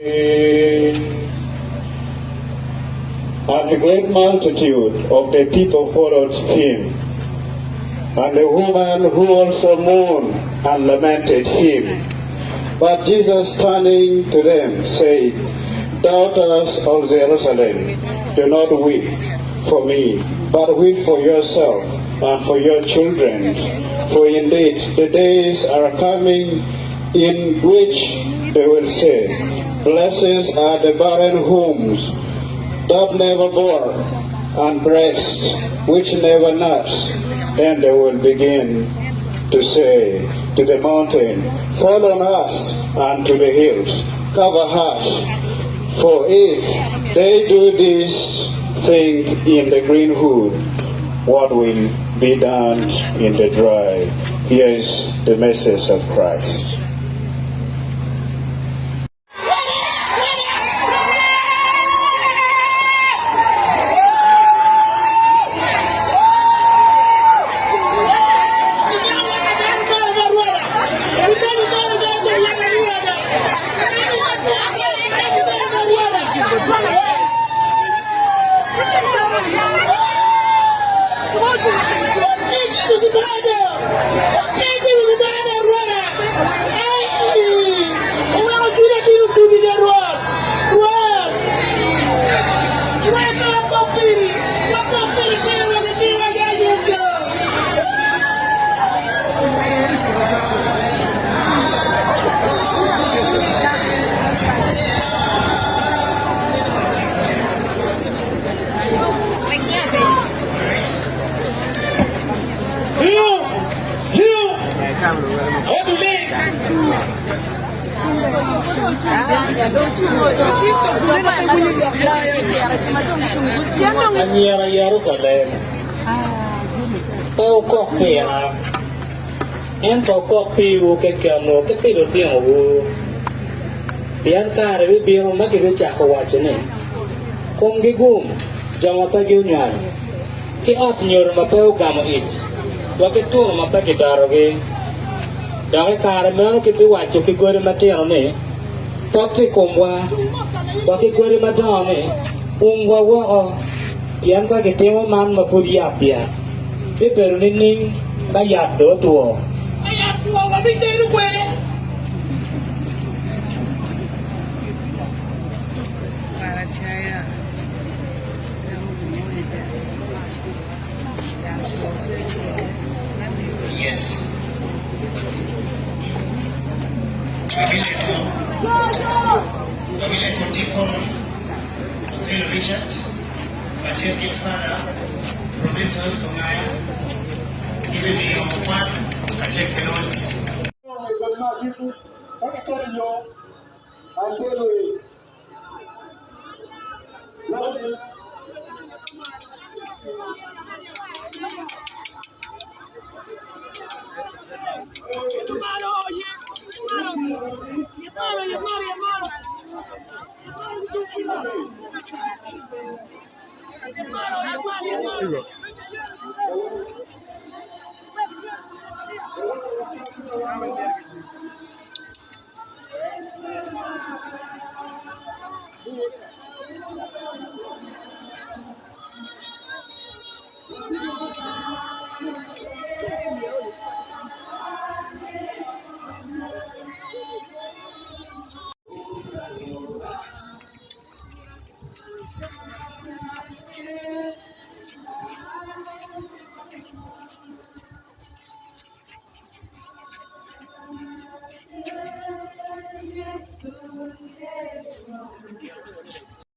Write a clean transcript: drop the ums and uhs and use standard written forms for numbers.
And a great multitude of the people followed him, and the woman who also mourned and lamented him. But Jesus, turning to them, said, Daughters of Jerusalem, do not weep for me, but weep for yourself and for your children. For indeed the days are coming in which they will say, Blessed are the barren wombs that never bore, and breasts which never nursed. Then they will begin to say to the mountain, Fall on us, and to the hills, Cover us. For if they do this thing in the green wood, what will be done in the dry? Here is the message of Christ. Anyira Jerucalem, pe wukok pira, ento wukok piwu kekenwu ki pi litinowu. Pien kare bibino ma gibicako waco ni, 'Komgi gum, jo ma pe gunywal, ki ot nyodo ma pe ogamo ic, wa ki tunu ma pe kidotogi. Dok i kare meno gibiwaco ki godi matino ni, 'Pot i komwa! Wa ki godi madongo ni, 'Umwa woko! Pien ka gitimo man ma pud yat byek, bibedo nining ka yat dong otwo? Ka yat two, wabitedo kwede. Yes. Wabileko Deacon Okello Richard kacel ki Father Robertus Ongaya gibimiyo kwan kacel ki roc.